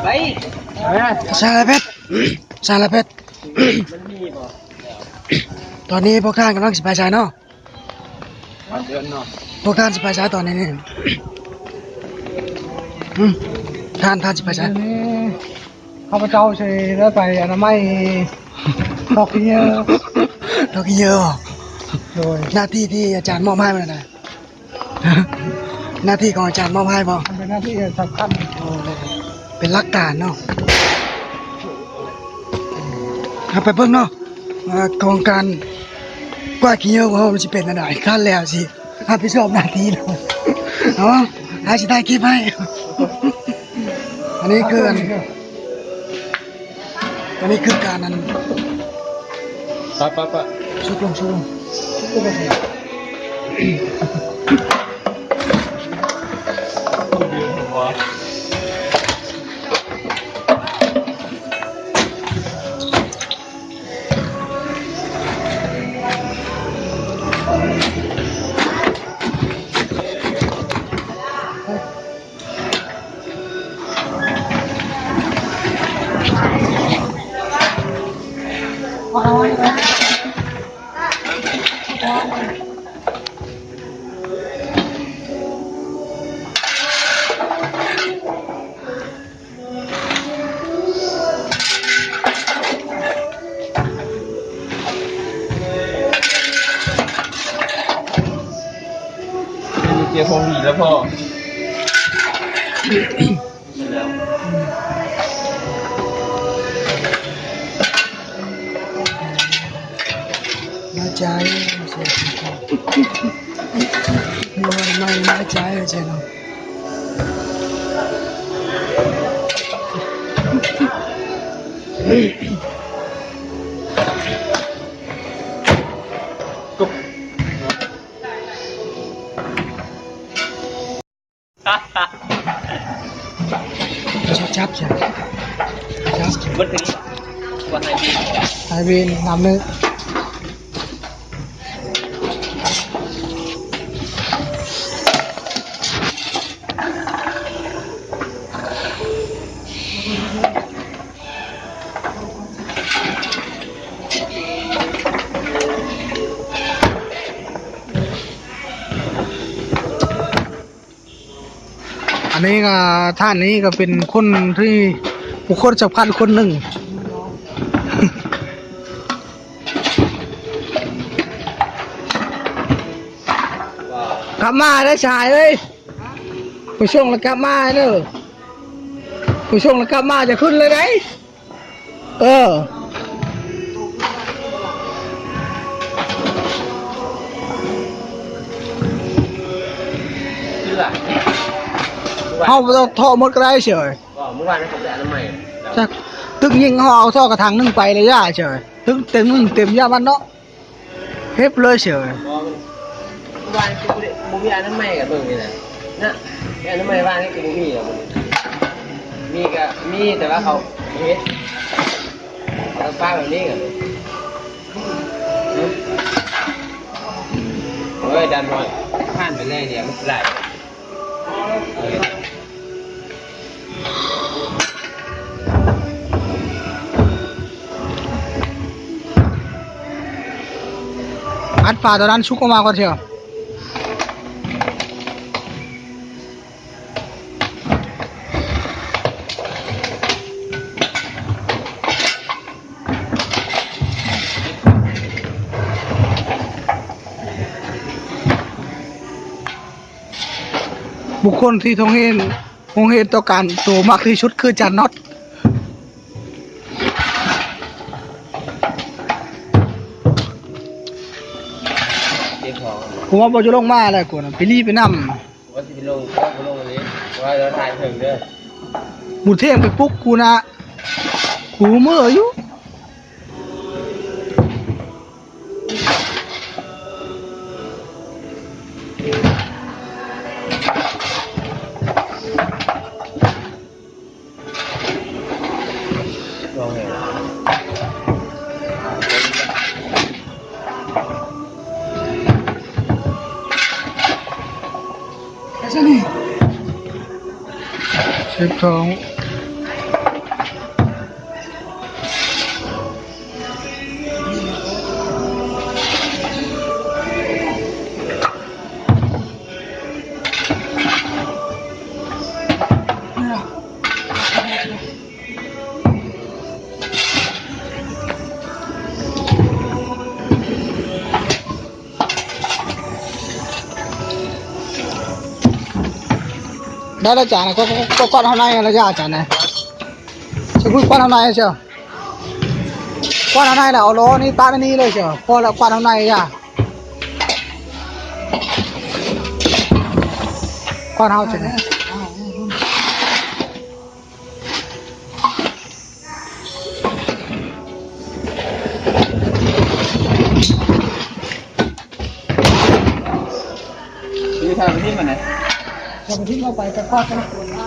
ໄປ ສາລະເພັດ ສາລະເພັດ ຕອນນີ້ພວກທ່ານກຳລັງຊິໄປໃສເນາະ? ພວກທ່ານຊິໄປໃສຕອນນີ້ນີ້? ອືມ ທ່ານ ທ່ານຊິໄປໃສ? ຂ້າພະເຈົ້າຊິໄດ້ໄປອະນາໄມ ດອກຂີ້ເຫຍື້ອ ດອກຂີ້ເຫຍື້ອ ໂດຍ ໜ້າທີ່ທີ່ອາຈານມອບໃຫ້ມັນນະ ໜ້າທີ່ຂອງອາຈານມອບໃຫ້ບໍ່? ມັນເປັນໜ້າທີ່ສຳຄັນ ເປັນຫຼັກການເນາະ ເຮົາໄປເບິ່ງເນາະ ວ່າຂອງການກວາດຂີ້ເຫຍື້ອຂອງເຮົາມັນຊິເປັນແນວໃດ ຄັນແລ້ວຊິຮັບຜິດຊອບໜ້າທີ່ເນາະ ເນາະ ໃຜຊິຖ່າຍຄລິບໃຫ້ ອັນນີ້ຄື ອັນ ອັນນີ້ຄືການນັ້ນ ປະ ປະ ປະ ຊຸກລົງ ຊຸກລົງ ຊຸກລົງ. ເປັນເກຍຂອງດີແລ້ວພໍ່ ນ້ອຍໃຈ ນ້ອຍໃຈ ນ້ອຍໃຈ ນ້ອຍໃຈ ຈັບ ຈັບ ຈັບ ເບິດເລີຍ ວ່າໃຫ້ບິນ ໃຫ້ບິນນຳໜຶ່ງ. ອັນນີ້ກໍ ທ່ານນີ້ກໍເປັນຄົນທີ່ ບຸກຄົນສຳຄັນຄົນໜຶ່ງ ກັບມາເດີຊາຍເອີຍ ໄປສົ່ງແລ້ວກັບມາເດີ ໄປສົ່ງແລ້ວກັບມາຈະຂຶ້ນເລີຍໃດ. ເອີ ເຮົາບໍ່ຕ້ອງເທາະໝົດກໍໄດ້ເສີຍ ບໍ່ ມື້ວານນີ້ເຂົາໄປອະນາໄມ ຈັກ ຕຶກຍິງເຮົາເອົາເທາະກະຖັງໜຶ່ງໄປລະຍະເສີຍ ຕຶກເຕັມໜຶ່ງເຕັມຍາມັນເນາະ. ເຮັດເລີຍເສີຍ ບໍ່ ວານຄືບໍ່ໄດ້ ບໍ່ມີອະນາໄມກະເບິ່ງນີ້ນະ ນະ ອະນາໄມວານຄືບໍ່ມີດອກ ມີກະມີ ແຕ່ວ່າເຂົາເຮັດ ເອົາປາກແບບນີ້ກະ ໂອ້ຍ ດັນໜ້ອຍ ຜ່ານໄປແລ້ວດຽວ ມັນຫຼາຍ. ອັດຝາຕົວນັ້ນຊຸກອອກມາກ່ອນເຖາະ. ບຸກຄົນທີ່ໂຮງຮຽນ ໂຮງຮຽນຕ້ອງການໂຕມັກທີ່ສຸດຄືຈານນັອດ. ເຈັບຫົວ ຜົມວ່າບໍ່ຈະລົງມາແລ້ວ ກູນະ ໄປລີ້ໄປນຳ ວ່າຊິໄປລົງ ບໍ່ລົງອີ່ຫຼີ ວ່າລາວຖ່າຍເຖິງເດີ ໝູ່ເທ່ງໄປປຸກກູນະ ກູເມື່ອຢູ່. ໄປຊະນີ້. ເຈັບທ້ອງ. ໄດ້ແລ້ວຈ້ານະ ກວາດ ກວາດ ກວາດເຮົາໃນແລ້ວຈ້ານະ ຊິກວາດເຮົາໃນເຊີ ກວາດເຮົາໃນແລ້ວ ເອົາລໍ້ນີ້ຕາດໃນນີ້ເລີຍເຊີ ພໍແລ້ວ ກວາດເຮົາໃນຢ່າ ກວາດເຮົາຈັ່ງໃດ. ຢູ່ທາງທີ່ມັນນະ ທາງທີ່ເຮົາໄປກໍຄອດນະ.